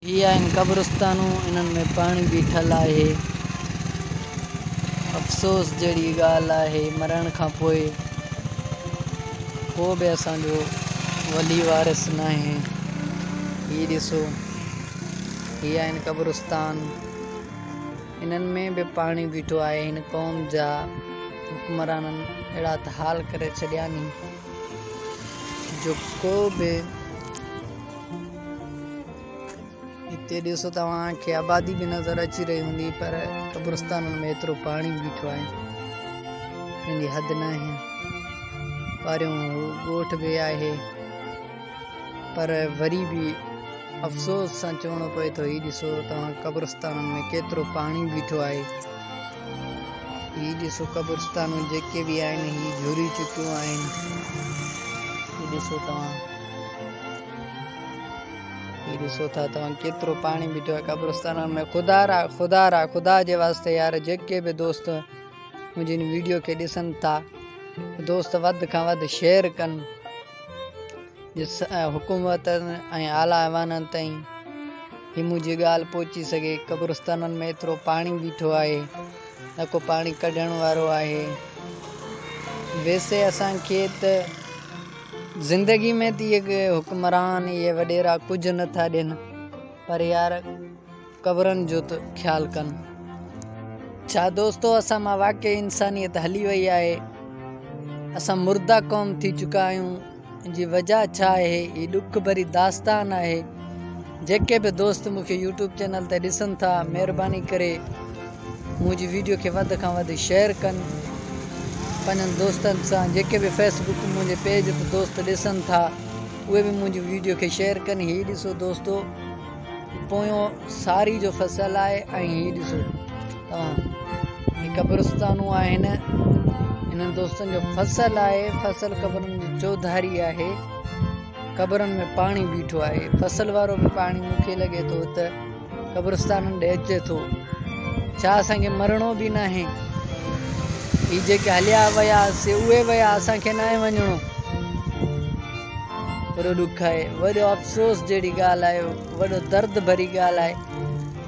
هي آهن قبرستانون انهن ۾ پاڻي بيٺل آهي افسوس جهڙي ڳالهه آهي مرڻ کان پوء ڪو به اسان جو ولي وارث ناهي هي ڏسو هي آهن قبرستان انهن ۾ به پاڻي بيٺو آهي هن قوم جا حڪمرانن اهڙا ته حال ڪري ڇڏيا ني جو ڪو به هتي ڏسو توهان کي آبادي به نظر اچي رهي هوندي پر قبرستانن ۾ ايترو پاڻي بيٺو آهي جنهن جي حد ناهي. پاريون ڳوٺ به آهي پر وري به افسوس سان چوڻو پوي ٿو هي ڏسو توهان قبرستانن ۾ ڪيترو پاڻي بيٺو آهي. هي ڏسو قبرستانون جيڪي به آهن هي جهري چڪيون آهن. هي ڏسو توهان. هي ڏسو ٿا توهان ڪيترو پاڻي بيٺو آهي قبرستانن ۾ خدا را خدا را خدا جي واسطي يار جيڪي به دوست منهنجي هن ويڊيو کي ڏسن ٿا دوست وڌ کان وڌ شيئر ڪن جس حڪومت ۽ اعليٰ ايوانن تائين هي منهنجي ڳالهه پهچي سگهي قبرستانن ۾ ايترو پاڻي بيٺو آهي نه ڪو پاڻي ڪڍڻ وارو آهي ويسي اسانکي ته زندگي ۾ ته اهي حڪمران اهي وڏيرا ڪجهه نه ٿا ڏين پر يار قبرن جو ته خيال ڪن. ڇا دوستو اسان مان واقعي انسانيت هلي وئي آهي اسان مرده قوم ٿي چڪا آهيون ان جي وجه ڇا آهي هي ڏک ڀري داستان آهي جيڪي به دوست مون کي يوٽيوب چينل تي ڏسن ٿا مهرباني ڪري منهنجي ويڊيو کي وڌ کان وڌ شيئر ڪن پنهنجن دوستن سان جيڪي به فيس بڪ منهنجي پيج تي دوست ڏسن ٿا اهي به منهنجي ويڊيو کي شيئر ڪن هي ڏسو دوستو پويون ساري جو فصل آهي ۽ هي ڏسو توهان هي قبرستانون آهن انهن دوستن جو فصل آهي فصل قبرن جي چوڌاري آهي قبرن ۾ پاڻي بيٺو آهي فصل وارو به پاڻي مونکي لڳي ٿو ته قبرستانن ڏي اچي ٿو. ڇا اسان کي مرڻو به ناهي؟ هي جيڪي هليا ويا سي اهي ويا اسان کي ناهي وڃڻو. وڏو ڏک آهي، وڏو افسوس جهڙي ڳالهه آهي، وڏو درد ڀري ڳالهه آهي.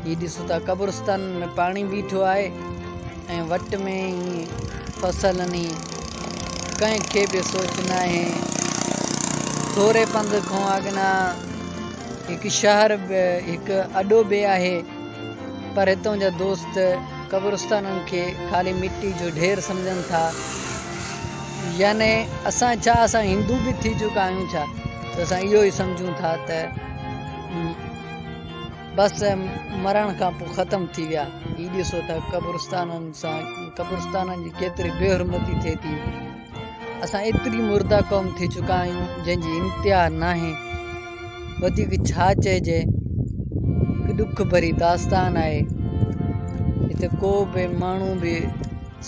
هي ڏسو ٿا قبرستانن ۾ پاڻي بيٺو آهي ۽ وٽ ۾ ئي فصل ني ڪنهن کي به سوچ ناهي. ٿوري پنڌ کان اڳنا هڪ شهر به هڪ اڏو به آهي پر هتون جا دوست قبرستانن کي خالي مٽي جو ڍير سمجهن ٿا يعني اسان ڇا اسان هندو به ٿي چڪا آهيون ڇا ته اسان اهو ئي سمجهون ٿا ته بس مرڻ کان پوء ختم ٿي ويا هي ڏسو ته قبرستانن سان قبرستانن جي ڪيتري بي حرمتي ٿئي ٿي اسان ايتري مرده قوم ٿي چڪا آهيون جنهن جي انتها ناهي. وڌيڪ ڇا چئجي هڪ ڏک ڀري داستان آهي. هتي ڪو به ماڻهو به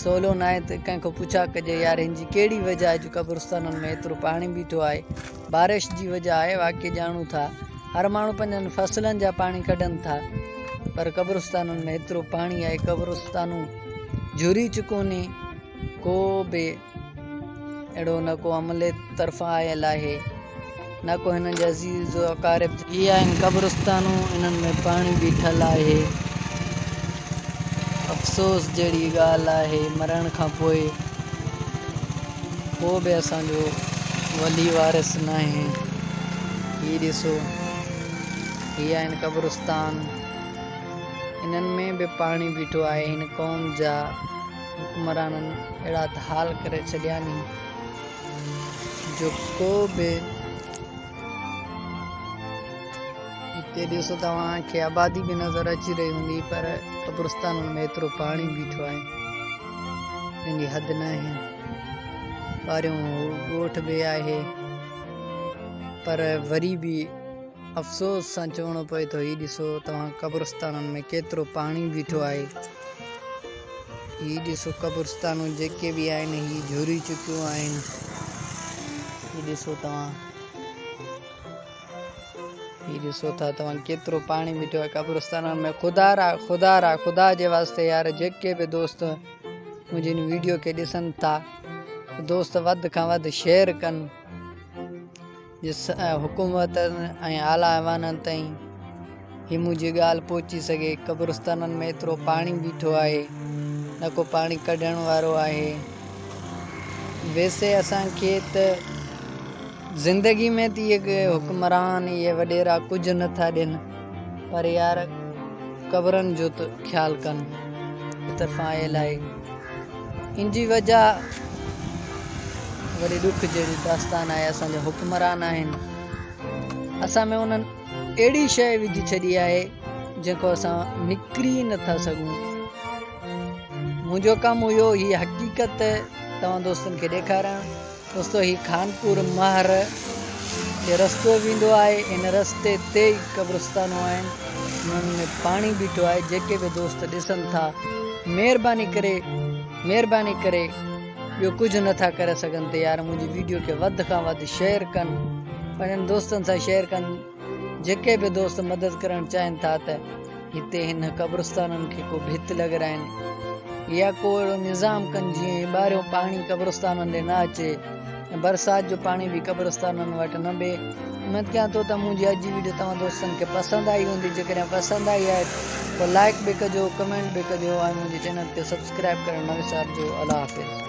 سولو ناهي ته ڪنهن کان پڇا ڪجي يار هن جي ڪهڙي وجه آهي جو قبرستانن ۾ ايترو پاڻي بيٺو آهي. بارش جي وجه آهي واقعي ڄاڻون ٿا هر ماڻهو پنهنجن فصلن جا پاڻي ڪڍن ٿا پر قبرستانن ۾ ايترو پاڻي آهي قبرستانون جهري چڪوني. ڪو به اهڙو نه ڪو عملي طرفان آيل آهي نه ڪو هنن جي عزيز و اقارب. هي آهن قبرستانون انهن ۾ پاڻي بيٺل آهي. افسوس جهڙي ڳالهه آهي مرڻ کان پوء ڪو به اسان جو ولي وارث ناهي. هي ڏسو هي آهن قبرستان انهن ۾ به پاڻي بيٺو آهي هن قوم جا. حڪمرانن اهڙا ته حال ڪري ڇڏيا ني جو ڪو به هتي ڏسو توهان کي آبادي به نظر اچي رهي هوندي پر قبرستانن ۾ ايترو پاڻي بيٺو آهي جنهن جي حد ناهي. ٻاريون ڳوٺ به آهي پر وري به افسوس سان چوڻو پوي ٿو هي ڏسو توهان قبرستانن ۾ ڪيترو پاڻي بيٺو آهي. هي ڏسو قبرستانون جيڪي به آهن هي جهري چڪيون آهن. هي ڏسو توهان هي ڏسو ٿا توهان ڪيترو پاڻي بيٺو آهي قبرستانن ۾ خدا را خدا را خدا جي واسطي يار جيڪي به دوست منهنجي هن ويڊيو کي ڏسن ٿا دوست وڌ کان وڌ شيئر ڪن. جس حڪومت ۽ اعليٰ ايوانن تائين هي منهنجي ڳالهه پهچي سگهي. قبرستانن ۾ ايترو پاڻي بيٺو آهي، نه ڪو پاڻي ڪڍڻ وارو آهي. ويسي اسان کي ته زندگي ۾ ته اهي حڪمران اهي وڏيرا ڪجهه نه ٿا ڏين پر يار قبرن جو ته خيال ڪن. طرفان آيل آهي. ان جي وجه وڏي ڏک جهڙي داستان آهي. اسان جا حڪمران آهن، اسان ۾ انهن اهڙي شيء وجهي ڇڏي آهي جنهن کان اسان نڪري نٿا سگهون. منهنجو ڪم هيو هي حقيقت توهان دوستن کي ڏيکارڻ. دوستو هي خانپور مهر تي رستو ويندو آهي، ان رستي تي ئي قبرستانون آهن، انهن ۾ پاڻي بيٺو آهي. جيڪي به دوست ڏسن ٿا مهرباني ڪري مهرباني ڪري ٻيو ڪجهه نٿا ڪري سگهن ته يار منهنجي ويڊيو کي وڌ کان وڌ شيئر ڪن، پنهنجن دوستن سان شيئر ڪن. جيڪي به دوست مدد ڪرڻ چاهين ٿا ته هتي هن قبرستانن کي ڪو ڀت لڳرائين يا ڪو اهڙو نظام ڪن جيئن هي ٻاهريون پاڻي قبرستانن ڏي نه اچي ۽ برسات جو پاڻي به قبرستانن وٽ نه بي. اميد ڪيان ٿو ته منهنجي اڄ جي ويڊيو توهان دوستن کي پسند آئي هوندي. جيڪڏهن پسند آئي آهي ته لائڪ به ڪجو، ڪمينٽ به ڪجو ۽ منهنجي چينل کي سبسڪرائب ڪرڻ نه وسارجو. الله حافظ.